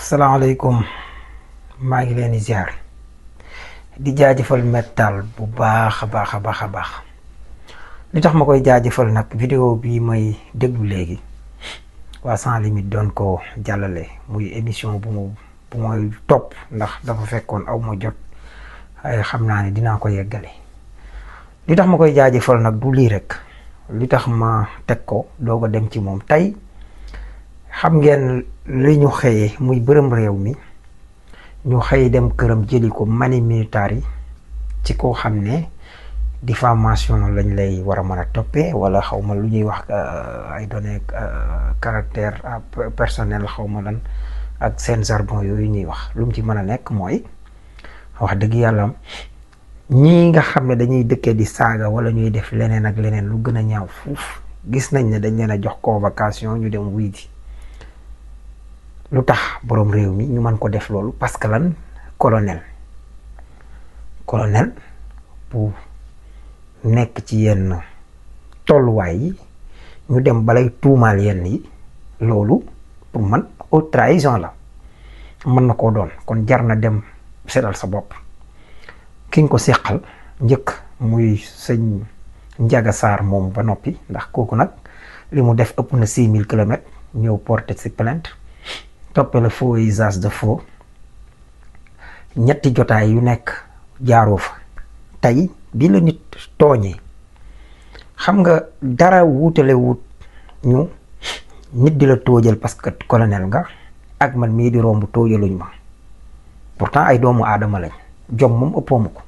salaamaaleykum maa ngi leen di ziar di jaajëfal Métal bu baax a baax a baax a baax li tax ma koy jaajëfal nag vidéo bi may déglu léegi waa Sans Limites doon ko jàllale muy émission bu mooy topp ndax dafa fekkoon aw ma jot ay xam naa ne dinaa ko yeggale li tax ma koy jaajëfal nag du lii rek li tax ma teg ko doo ko dem ci moom tey xam ngeen li ñu xëyee muy bërëm réew mi ñu xëy dem këram jëli ko mani militaire yi ci koo xam ne diffamation lañ lay war a mën a toppee wala xaw ma lu ñuy wax ay données caractère personnel xaw ma lan ak seen jargon yooyu ñuy wax lu mu ci mën a nekk mooy wax dëgg yàlla ñii nga xam ne dañuy dëkkee di saaga wala ñuy def leneen ak leneen lu gën a ñaaw fuuf gis nañ ne dañ leen a jox convocation ñu dem wuy ji lu tax boroom réew mi ñu mën ko def loolu parce que lan colonel bu nekk ci yenn tolluwaay yi ñu dem balay tuumaal yenn yi loolu pour man haute trahison la mën na koo doon kon jar na dem seetal sa bopp ki nga ko seqal njëkk muy sëñ Njaga Saar moom ba noppi ndax kooku nag li mu def ëpp na 6000 kilomètres ñëw porter ci plainte toppe la faux et usage de faux ñetti jotaay yu nekk jaaroo fa tey bi la nit tooñee xam nga dara wuutale wut ñu nit di la tóojal parce que colonel nga ak man mii di romb tóojaluñ ma pourtant ay doomu aadama lañ jom moom ëppoo ma ko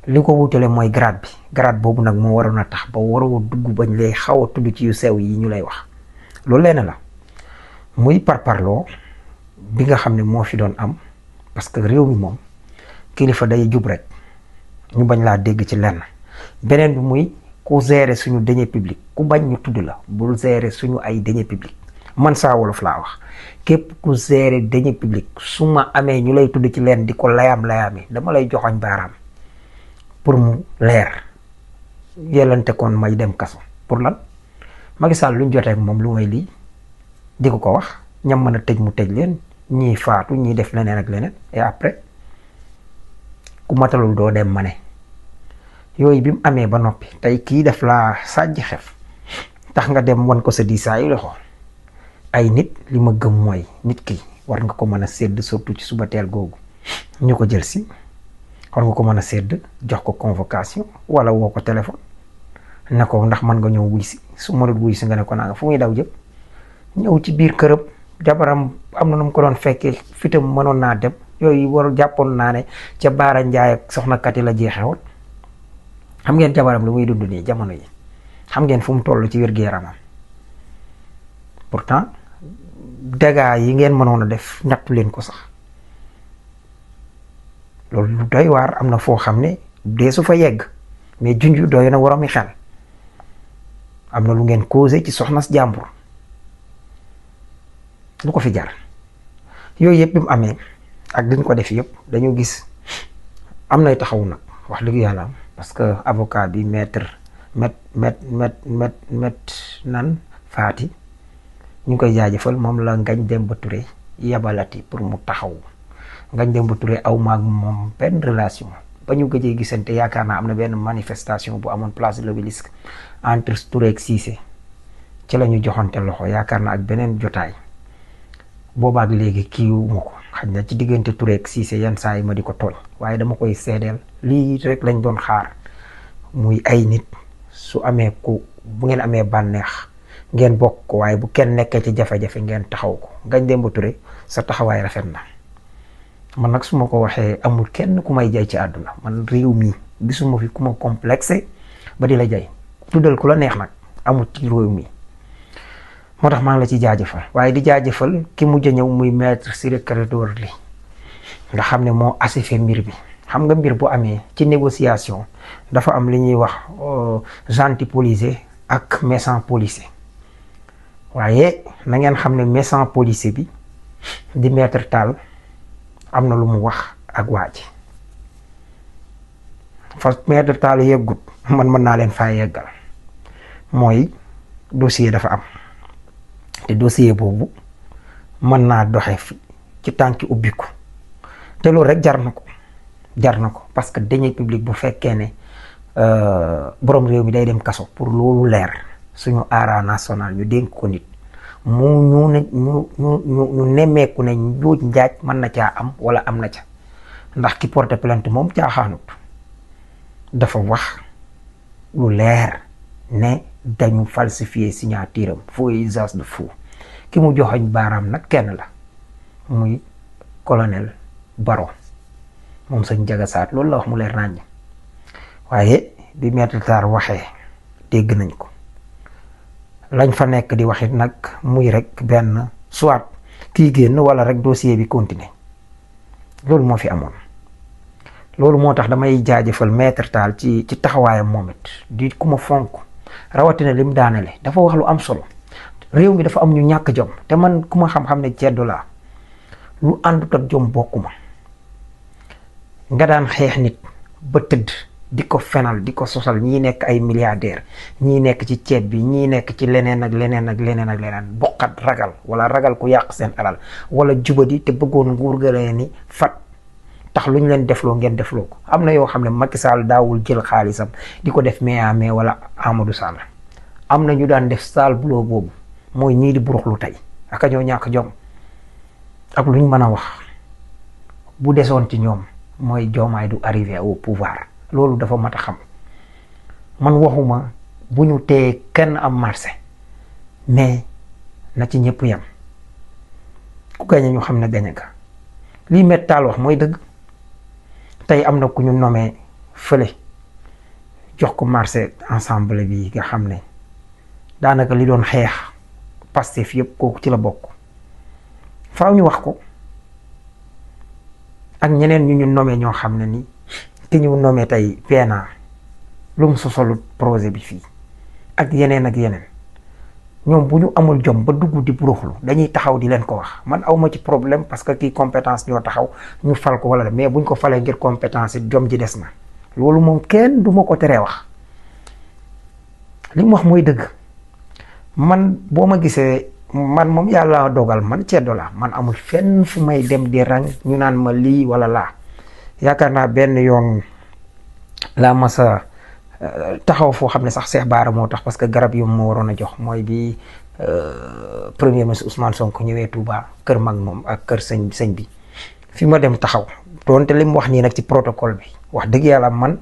li ko wuutale mooy grade boobu nag moo waroon a tax ba waroo dugg bañ lay xaw a tudd ci yu sew yi ñu lay wax loolu lenn la muy parparloo bi nga xam ne moo fi doon am parce que réew mi moom kilifa day jub rek ñu bañ laa dégg ci lenn beneen bi muy ku gérer suñu deniers publics ku bañ ñu tudd la bul gérer suñu ay deniers publics man saa wolof laa wax képp ku gérer deniers publics su ma amee ñu lay tudd ci leen di ko layaam-layaami dama lay joxoñ baaraam pour mu leer yellante kon may dem kaso pour lan Macky Sall luñ jotee ak moom lu may lii di ko wax ñam mën a tëj mu tëj leen ñii faatu ñii def leneen ak leneen et après ku matalul doo dem ma ne yooyu bi mu amee ba noppi tey kii def laa sàjj xef tax nga dem wan ko sa diisaayu loxo ay nit li ma gëm mooy nit ki war nga ko mën a sédd surtout ci suba teel googu ñu ko jël si war nga ko mën a sédd jox ko convocation wala woo ko téléphone ne ko ndax mën nga ñëw wuy si su mënut wuy si nga ne ko naa nga fu muy daw jëm ñëw ci biir këram jabaram am na nu mu ko doon fekkee fitam mënoon naa dem yooyu waru jàppoon naa ne ca Baara Njaay ak soxna Kati la jeexewoon xam ngeen jabaram lu muy dund nii jamono yi xam ngeen fu mu toll ci wér-gu-yaramam pourtant dégâts yi ngeen mënoon a def nattu leen ko sax loolu lu doy waar am na foo xam ne dee su fa yegg mais junj doy na waroomi xel am na lu ngeen causé ci soxna si jàmbur lu ko fi jar yooyu yëpp bi mu amee ak diñ ko def yëpp dañu gis am nay taxaw nag wax dëgg yàlla parce que avocat bi maître nan faati ñu koy jaajëfal moom la Ngagne Demba Touré yabalati pour mu taxaw Ngagne Demba Touré aw maag moom benn relation ba ñu gëjee gisante yaakaar naa am na benn manifestation bu amoon place de l'Obélisque entre Touré ak Cissé ci la ñu joxante loxo yaakaar naa ak beneen jotaay boobaak léegi kiiwuma ko xaj na ci diggante Touré ak Cissé yenn saa yi ma di ko tooñ waaye dama koy seedeel lii rek lañ doon xaar muy ay nit su amee ku bu ngeen amee bànneex ngeen bokk ko waaye bu kenn nekkee ci jafe-jafe ngeen taxaw ko Ngagne Demba Touré sa taxawaay rafet na man nag su ma ko waxee amul kenn ku may jay ci àdduna man réew mi gisuma fi ku ma complexé ba di la jay tuddal ku la neex nag amul ci réew mi moo tax maa ngi la ci jaajëfal waaye di jaajëfal ki mujj a ñëw muy maître Ciré Clédor Ly nga xam ne moo asifé mbir bi xam nga mbir bu amee ci négociation dafa am li ñuy wax gentil policier ak méchant policier waaye na ngeen xam ne méchant policier bi di maître Tall am na lu mu wax ak waa ji fa maître Tall yeggut man mën naa leen faa yeggal mooy dossier dafa am te dossier boobu mën naa doxe ci tànki ubbiku te loolu rek jar na ko parce que deniers publics bu fekkee ne borom réew mi day dem kaso pour loolu leer suñu aara national ñu dénk ko nit ñu nemmeeku ne njuuj njaaj mën na caa am wala am na ca ndax ki porté plainte moom caaxaanut dafa wax lu leer ne dañu falsifier signature am faux et usage de faux ki mu joxoñ baaraam nag kenn la muy colonel Baro moom sëñ Njaga Saat loolu la wax mu leer naññ waaye bi Maître Sarr waxee dégg nañ ko lañ fa nekk di waxit nag muy rek benn soit kii génn wala rek dossier bi continuer loolu moo fi amoon. loolu moo tax damay jaajëfal Maître Tall ci taxawaayam moom it di ku ma fonk rawatina lim daanele dafa wax lu am solo réew mi dafa am ñu ñàkk jom te man ku ma xam-xam ne ceddo laa lu àndut ak jom bokkuma nga daan xeex nit ba tëdd di ko fenal di ko sosal ñii nekk ay milliardaire ñii nekk ci ceeb bi ñii nekk ci leneen ak leneen bokkat ragal wala ragal ku yàq seen alal wala jubadi te bëggoon nguur ga ni fat tax lu ñu leen defloo ngeen defloo ko am na yoo xam ne Macky Sall daawul jël xaalisam di ko def mais wala Amadou Sall am na ñu daan def sale boulot boobu mooy ñii di buruxlu tey aka ñoo ñàkk jom ak lu ñu mën a wax bu desoon ci ñoom mooy Diomaye du arrivé au pouvoir loolu dafa mat a xam man waxuma bu ñu tee kenn am marché mais na ci ñëpp yem ku gañe ñu xam ne gañe ka lii Maître Tall wax mooy dëgg tey am na ku ñu nommé fële jox ko marché ensemble bi nga xam ne daanaka li doon xeex Pastef yëpp kooku ci la bokk faaw ñu wax ko ak ñeneen ñu nommé ñoo xam ne ni ki ñu nommé tey PNA lu mu sosalut projet bi fii ak yeneen ñoom bu ñu amul jom ba dugg di buruxlu dañuy taxaw di leen ko wax man awma ci problème parce que kii compétence ñoo taxaw ñu fal ko wala mais buñ ko falee ngir compétence it jom ji des na loolu moom kenn du ma ko teree wax li mu wax mooy dëgg man boo ma gisee man moom yàlla dogal man ceddo la man amul fenn fu may dem di rang ñu naan ma lii wala laa yaakaar naa benn yoon laa masa taxaw foo xam ne sax Cheikh Bara moo tax parce que garab yu ma waroon a jox mooy bi premier ministre Ousmane Sonko ñëwee Touba kër mag moom ak kër sëñ bi fi ma dem taxaw doonte li mu wax nii nag ci protocole bi wax dëgg yàlla man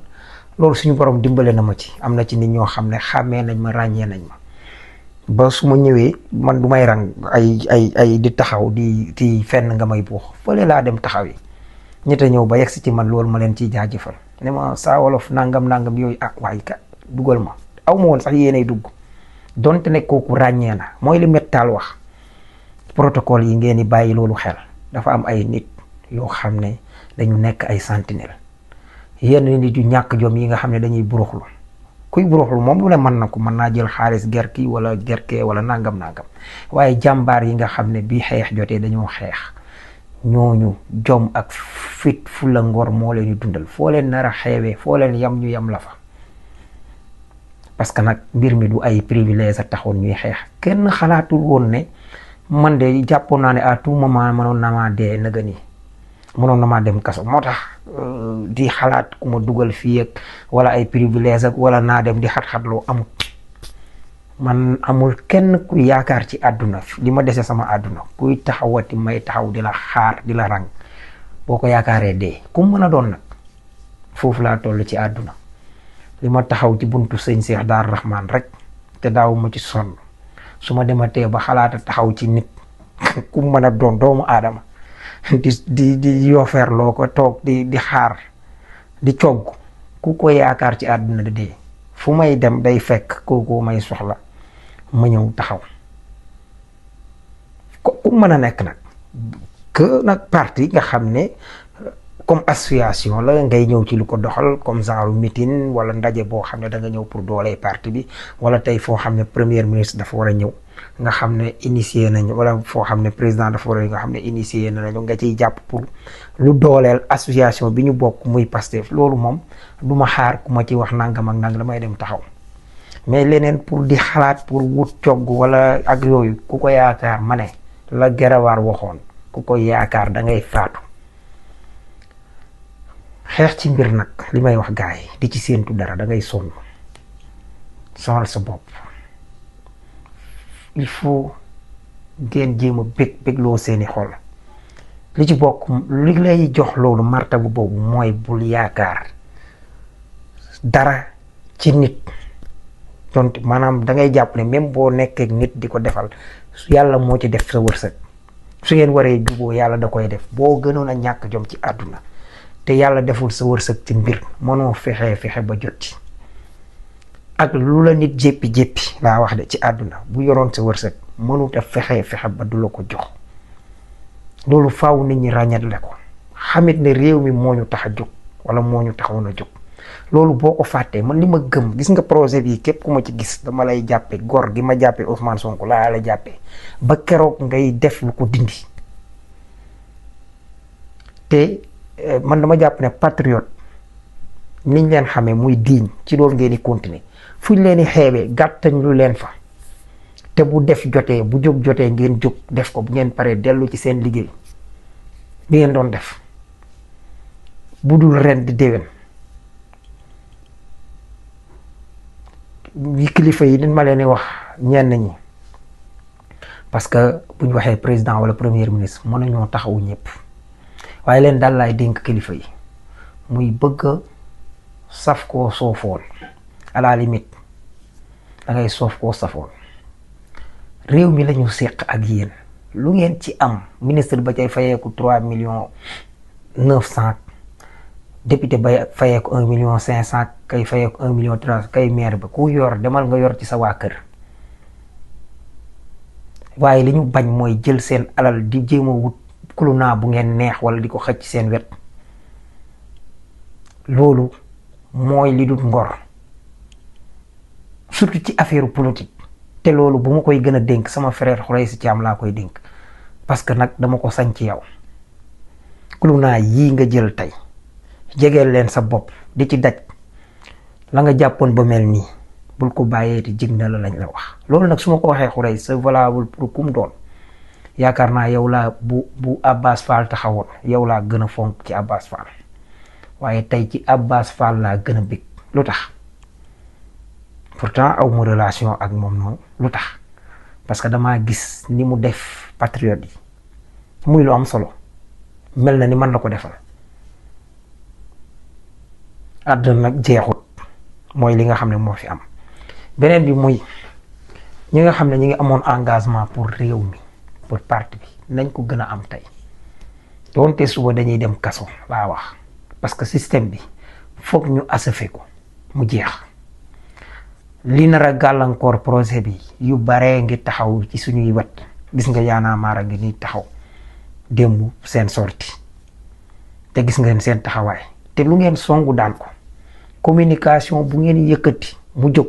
loolu suñu borom dimbale na ma ci am na ci nit ñoo xam ne xàmmee nañ ma ràññee nañ ma ba su ma ñëwee man du may rang ay di taxaw di fenn nga may buux fële laa dem taxaw yi ñett a ñëw ba yegg si ci man loolu ma leen ciy jaajëfal ne ma Saa Wolof nangam yooyu waaye ka dugal ma aw ma woon sax yéenay dugg donte ne kooku ràññee na mooy li Maître Tall wax protocole yi ngeen di bàyyi loolu xel dafa am ay nit yoo xam ne dañu nekk ay sentinelle yenn nit yu ñàkk jom yi nga xam ne dañuy buruxlu kuy buruxlu moom lu ne mën na ko mën naa jël xaalis gerki wala gerkee wala nangam waaye jàmbaar yi nga xam ne bii xeex jotee dañoo xeex ñooñu jom ak fit fu la ngor moo leen di dundal foo leen nar a xeewee foo leen yam ñu yam la fa parce que nag mbir mi du ay privilège a taxoon ñuy xeex kenn xalaatul woon ne man de jàppoon naa ne à tout moment mënoon na maa dee naga nii mënoon na maa dem kaso moo tax di xalaat ku ma dugal fii ak wala ay privilège ak wala naa dem di xat-xatloo amul man amul kenn ku yaakaar ci àdduna li ma dese sama àdduna kuy taxawati may taxaw di la xaar di la rang boo ko yaakaaree dee ku mën a doon nag foofu laa toll ci àdduna li ma taxaw ci buntu sëñ Cheikh Daar Rahman rek te daaw ma ci sonn su ma dematee ba xalaata taxaw ci nit ku mën a doon doomu aadama di yofeer loo ko toog di xaar di cogg ku ko yaakaar ci àdduna di dee fu may dem day fekk kooku may soxla ma ñëw taxaw ku mën a nekk nag que nag parti nga xam ne comme association la ngay ñëw ci lu ko doxal comme genre meeting wala ndaje boo xam ne da nga ñëw pour doolee parti bi wala tey foo xam ne premier ministre dafa war a ñëw nga xam ne initié nañ wala foo xam ne président dafa war a nga xam ne initié nañu nga ciy jàpp pour lu dooleel association bi ñu bokk muy Pastef loolu moom du ma xaar ku ma ci wax nangam ak nangam damay dem taxaw mais leneen pour di xalaat pour wut cogg wala ak yooyu ku ko yaakaar ma ne la gerawaar waxoon ku ko yaakaar da ngay faatu. xeex ci mbir nag li may wax gaay yi di ci séentu dara da ngay sonal sa bopp. il faut ngeen jéem a bégloo seeni xol. li ci bokk li lay jox loolu martaba boobu mooy bul yaakaar dara ci nit. donc maanaam da ngay jàpp ne même boo nekkee nit di ko defal yàlla moo ci def sa wërsëg. su ngeen waree juboo yàlla da koy def. boo gënoon a ñàkk jom ci àdduna te yàlla deful sa wërsëg ci mbir mënoo fexe ba jot ci. ak lu la nit jéppi laa wax de ci àdduna bu yoroon sa wërsëg mënut a fexe ba du la ko jox. loolu faaw nit ñi ràññatle ko xamit ne réew mi moo ñu tax a jóg wala moo ñu taxawoon a jóg. loolu boo ko fàttee man li ma gëm gis nga projet bi képp ku ma ci gis dama lay jàppe gor gi ma jàppe Ousmane Sonko laa la jàppe ba keroog ngay def lu ko dindi. te man dama jàpp ne patriote niñ leen xamee muy diiñ ci loolu ngeen di continuer fuñ leen di xeebee gàttañ lu leen fa. te bu def jotee bu jóg jotee ngeen jóg def ko bu ngeen paree dellu ci seen liggéey bi ngeen doon def bu dul ren di déwén. yi kilifa yi dañ ma leen di wax ñenn ñi parce que bu ñu waxee président wala premier ministre mën nañoo taxawu ñëpp waaye leen daal laay dénk kilifa yi muy bëgg saf koo soofoon à la limite da ngay soof koo safoon. réew mi lañu séq ak yéen lu ngeen ci am ministre ba cay fayeeku 3,9 millions député ba fayeeku 1,5 million kay fayeeku 1,3 million kay maire ba ku yor demal nga yor ci sa waa kër. waaye li ñu bañ mooy jël seen alal di jéem a wut kulunaa bu ngeen neex wala di ko xëcc seen wet. loolu mooy li dul ngor surtout ci affaire politique. te loolu bu ma koy gën a dénk sama frère Khoureychi Thiam laa koy dénk parce que nag dama ko sañ ci yow. kulunaa yii nga jël tey jegeel leen sa bopp di ci daj la nga jàppoon ba mel nii bul ko bàyyee te jig na la lañ la wax. loolu nag su ma ko waxee Khoureychi c'est valable pour kum doon yaakaar naa yow laa bu Abbas Fall taxawoon yow laa gën a fonk ci Abbas Fall waaye tey ci Abbas Fall laa gën a bég. lu tax pourtant aw ma relation ak moom noonu lu tax parce que damaa gis ni mu def patriote yi muy lu am solo mel na ni man la ko defal. àdduna nag jeexut mooy li nga xam ne moo fi am. beneen bi muy ñi nga xam ne ñi ngi amoon engagement pour réew mi pour parti bi nañ ko gën a am tey doonte suba dañuy dem kaso laa wax parce que système bi foog ñu asafe ko mu jeex. li nar a gàllankoor projet bi yu baree ngi taxaw ci suñuy wet gis nga Y'en a marre ngi ni taxaw démb seen sorti te gis ngeen seen taxawaay te lu ngeen songu daan ko. communication bu ngeen yëkkati mu jóg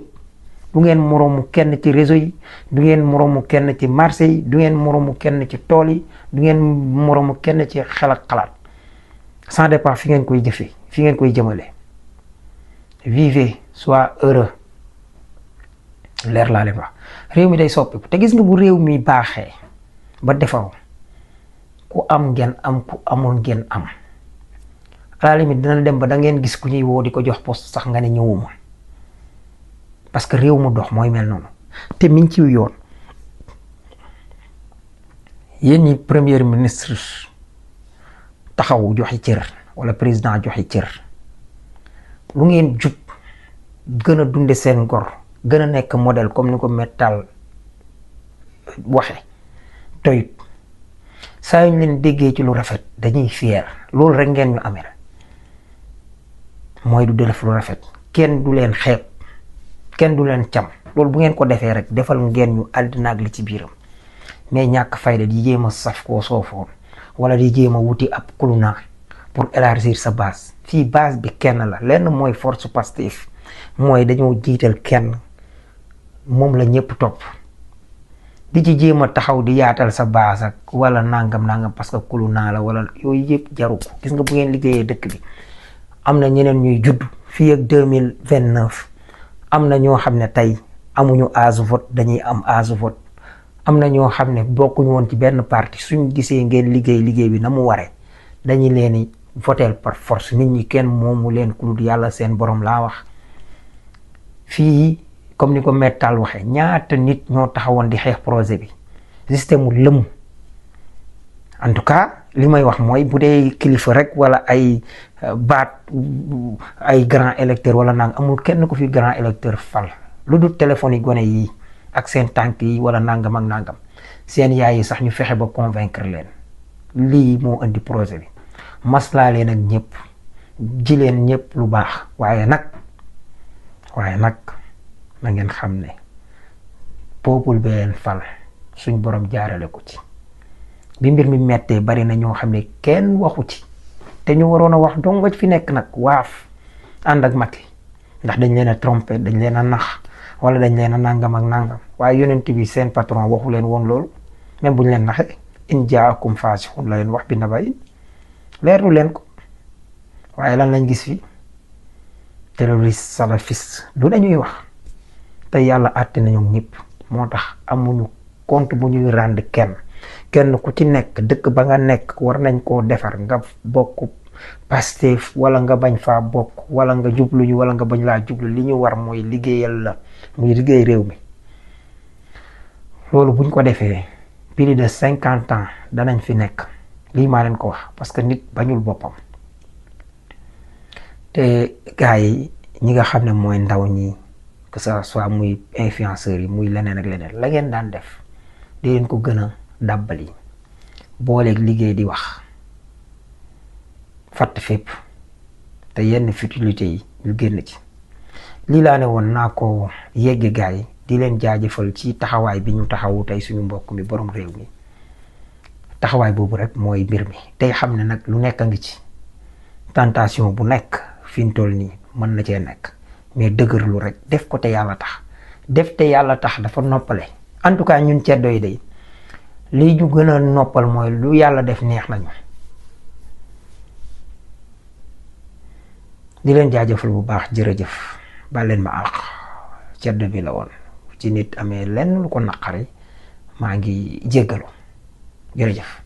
du ngeen moroomu kenn ci réseau yi du ngeen moroomu kenn ci marché yi du ngeen moroomu kenn ci tool yi du ngeen moroomu kenn ci xel ak xalaat ça dépend fi ngeen koy jëfee fi ngeen koy jëmale. vivez sois heureux leer laa leen wax réew mi day soppiku te gis nga bu réew mi baaxee ba defaru ku am ngeen am ku amul ngeen am. à la limite dina dem ba da ngeen gis ku ñuy woo di ko jox poste sax nga ne ñëwuma parce que réew mu dox mooy mel noonu te mi ngi ci yoon. yéen ñi premier ministre taxaw joxe cër wala président joxe cër lu ngeen jub gën a dunde seen ngor gën a nekk modèle comme ni ko Métal waxe doyut saa yu ñu leen déggee ci lu rafet dañuy fier loolu rek ngeen ñu amee mooy du def lu rafet kenn du leen xeeb kenn du leen cam loolu bu ngeen ko defee rek defal ngeen ñu àddina ak li ci biiram mais ñàkk fayda di jéem a saf koo soofoon wala di jéem a wuti ab kuluna pour élargir sa base. fii base bi kenn la lenn mooy force Pastef mooy dañoo jiital kenn moom la ñëpp topp di ci jéem a taxaw di yaatal sa base ak wala nangam parce que kuluna la wala yooyu yëpp jaru ko. gis nga bu ngeen liggéeyee dëkk bi am na ñeneen ñuy judd fii ak 2029 am na ñoo xam ne tey amuñu âge vote dañuy am âge vote am na ñoo xam ne bokkuñu woon ci benn parti suñ gisee ngeen liggéey bi na mu waree dañu leen di voter par force. nit ñi kenn moomu leen ku dul yàlla seen borom laa wax. fii comme ni ko mettal waxee ñaata nit ñoo taxawoon di xeex projet bi système mu lëmu. en tout cas li may wax mooy bu dee kilifa rek wala ay baat ay grand électeur wala nang amul kenn ku fi grand électeur fal lu dul téléphone yi gone yi ak seen tànk yi wala nangam ak nangam seen yaay yi sax ñu fexe ba convaincre leen. lii moo indi projet bi maslaa leen ak ñëpp ji leen ñëpp lu baax waaye nag na ngeen xam ne peuple bi leen fal suñ borom jaarale ko ci. bi mbir mi mettee bari na ñoo xam ne kenn waxu ci te ñu waroon a wax dong nga fi nekk nag waaf ànd ak Macky ndax dañ leen a trompé dañ leen a nax wala dañ leen a nangam ak nangam waaye yonent bi seen patron waxu leen woon loolu. même buñ leen naxee in jaakum faasixun la leen wax bi naba'in leerlu leen ko waaye lan lañ gis fi terroriste salafiste lu dañuy wax te yàlla àtte na ñoom ñëpp. moo tax amuñu compte bu ñuy rendre kenn ku ci nekk dëkk ba nga nekk war nañ koo defar nga bokk Pastef wala nga bañ faa bokk wala nga jubluñu wala nga bañ laa jublu li ñu war mooy liggéeyal la muy liggéey réew mi. loolu buñ ko defee plus de 50 ans danañ fi nekk lii maa leen ko wax parce que nit bañul boppam. te gars yi ñi nga xam ne mooy ndaw ñi que ça soit muy influenceurs yi muy leneen ak leneen la ngeen daan def di leen ko gën a dàbbali booleeg liggéey di wax fatt fépp te yenn futilité yi ñu génn ci. lii laa ne woon naa ko yegge gars yi di leen jaajëfal ci taxawaay bi ñu taxawu tey suñu mbokk mi borom réew mi. taxawaay boobu rek mooy mbir mi tey xam ne nag lu nekk a ngi ci tentation bu nekk fi mu toll nii mën na cee nekk mais dëgërlu rek def ko te yàlla tax def te yàlla tax dafa noppale. en tout cas ñun ceddo yi day lii ñu gën a noppal mooy lu yàlla def neex nañu. di leen jaajëfal bu baax jërëjëf baal leen ma àq ceddo bi la woon ci nit amee lenn lu ko naqari maa ngi jéggalu jërëjëf.